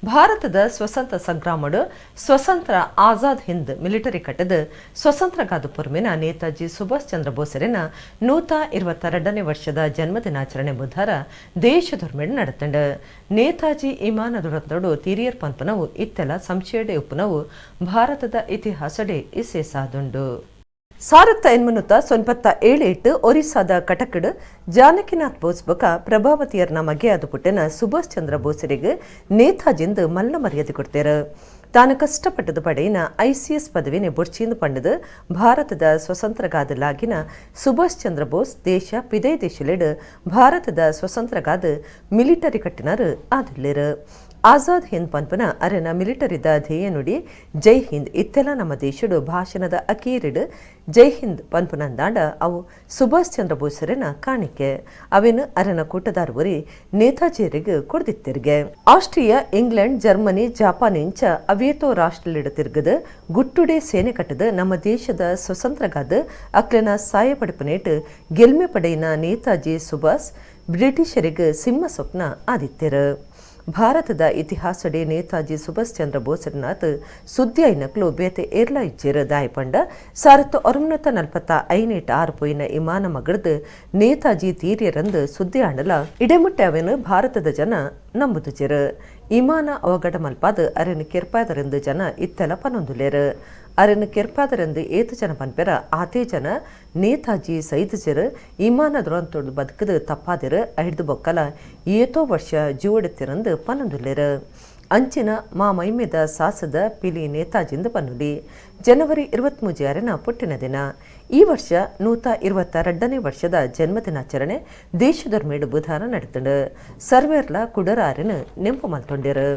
ಭಾರತದ ಸ್ವತಂತ್ರ ಸಂಗ್ರಾಮಡು ಸ್ವತಂತ್ರ ಆಜಾದ್ ಹಿಂದ್ ಮಿಲಿಟರಿ ಕಟ್ಟದ ಸ್ವತಂತ್ರಗಾದ ಪೊರ್ಮಿನ ನೇತಾಜಿ ಸುಭಾಷ್ ಚಂದ್ರ ಬೋಸರಿನ 122ನೇ ವರ್ಷದ ಜನ್ಮದಿನಾಚರಣೆ ಬುಧವಾರ ದೇಶದೊರ್ಮೆಡ್ ನಡತಂಡು. ನೇತಾಜಿ ಇಮಾನ ದುರಂತಡು ತೀರಿಯರ್ ಪನ್ಪನವು ಇತ್ತೆಲ ಸಂಶಯಡೆ ಉಪ್ಪುನವು ಭಾರತದ ಇತಿಹಾಸಡೆ ಇಸೇಸಾದುಂಡು. 1897 ಒರಿಸ್ಸಾದ ಕಟಕ್ಡ್ ಜಾನಕಿನಾಥ್ ಬೋಸ್ ಬೊಕ ಪ್ರಭಾವತಿಯರ್ನ ಮಗೆಯಾದ ಪುಟ್ಟಿನ ಸುಭಾಷ್ ಚಂದ್ರ ಬೋಸರಿಗೆ ನೇತಾಜಿಂದು ಮಲ್ಲ ಮರ್ಯಾದೆ ಕೊಡ್ತೇರು. ತಾನು ಕಷ್ಟಪಟ್ಟದು ಪಡೆಯಿನ ಐಸಿಎಸ್ ಪದವಿನೆ ಬೊಡ್ಚಿಂದು ಪಂಡದು ಭಾರತದ ಸ್ವತಂತ್ರಗಾದ ಲಾಗಿನ ಸುಭಾಷ್ ಚಂದ್ರ ಬೋಸ್ ದೇಶ ಪಿದೈ ದೇಶಲೆಡ್ ಭಾರತದ ಸ್ವತಂತ್ರಗಾದ ಮಿಲಿಟರಿ ಕಟ್ಟಿನರು ಆದುಲ್ಲೇರು. ಆಜಾದ್ ಹಿಂದ್ ಪನ್ಪನ ಅರೆನ ಮಿಲಿಟರಿದ ಧ್ಯೇಯ ನುಡಿ ಜೈ ಹಿಂದ್. ಇತ್ತೆಲ ನಮ್ಮ ದೇಶಡು ಭಾಷಣದ ಅಕೀರಿಡ್ ಜೈ ಹಿಂದ್ ಪನ್ಪುನಂದಾಂಡ ಅವು ಸುಭಾಷ್ ಚಂದ್ರ ಬೋಸರೆನ ಕಾಣಿಕೆ. ಅವೆನ್ ಅರೆನ ಕೂಟದಾರ್ ಒರಿ ನೇತಾಜಿಯರಿಗೆ ಕೊಡ್ದಿತ್ತೆರ್ಗೆ. Austria, England, Germany, Japan ಇಂಚ ಅವೇತೋ ರಾಷ್ಟ್ರಲಿಡ ತಿರ್ಗದ ಗುಟ್ಟುಡೆ ಸೇನೆ ಕಟ್ಟದ ನಮ್ಮ ದೇಶದ ಸ್ವತಂತ್ರಗಾದ ಅಕ್ಲೆನ ಸಾಯ ಪಡಿಪನೇಟ್ ಗೆಲ್ಮೆ ಪಡೆಯಿನ ನೇತಾಜಿ ಸುಭಾಷ್ ಬ್ರಿಟಿಷರಿಗೆ ಸಿಂಹ ಸ್ವಪ್ನ ಆದಿತ್ಯರು. ಭಾರತದ ಇತಿಹಾಸಡೆ ನೇತಾಜಿ ಸುಭಾಷ್ ಚಂದ್ರ ಬೋಸರನಾಥ್ ಸುದ್ದಿ ಐನಕ್ಲು ಬೇತೆ ಏರ್ಲ ಇಜ್ಜೇರು. ದಾಯಪಂಡ 1945 ಆರು ಪೋಯಿನ ಇಮಾನ ಮಗಡ್ದು ನೇತಾಜಿ ತೀರ್ಯರಂದು ಸುದ್ದಿ ಆಂಡಲ ಇಡೆಮುಟ್ಟೆ ಅವೆನು ಭಾರತದ ಜನ ನಂಬುದುಜೆರು. ಇಮಾನ ಅವಗಡ ಮಲ್ಪಾದ ಅರೆನು ಕೆರ್ಪಾದರೆಂದು ಜನ ಇತ್ತೆಲ ಪನೊಂದುಲೇರು. ಅರೆನು ಕೆರ್ಪಾದರೆಂದು ಏತು ಜನ ಪನ್ಪೆರ ಆತೇ ಜನ ನೇತಾಜಿ ಸೈದುಜೆರು. ಇಮಾನ ದುರಂತೊಡು ಬದುಕದು ತಪ್ಪಾದಿರು ಐಡ್ದು ಬೊಕ್ಕಲ ಏತೋ ವರ್ಷ ಜೀವಡೆತ್ತಿರಂದು ಪನೊಂದುಲ್ಲೇರು. ಅಂಚಿನ ಮಾ ಮೈಮೆದ ಸಾಸದ ಪಿಲಿ ನೇತಾಜಿಂದು ಪನ್ನುಲಿ. ಜನವರಿ 23 ಅರೆನ ಪುಟ್ಟಿನ ದಿನ. ಈ ವರ್ಷ 122ನೇ ವರ್ಷದ ಜನ್ಮದಿನಾಚರಣೆ ದೇಶದೊರ್ಮೇಡು ಬುಧಾರ ನಡೆತಂಡು. ಸರ್ವೇರ್ಲ ಕುಡರ ಅರೆನು ನೆಂಪು ಮಲ್ತೊಂಡಿರು.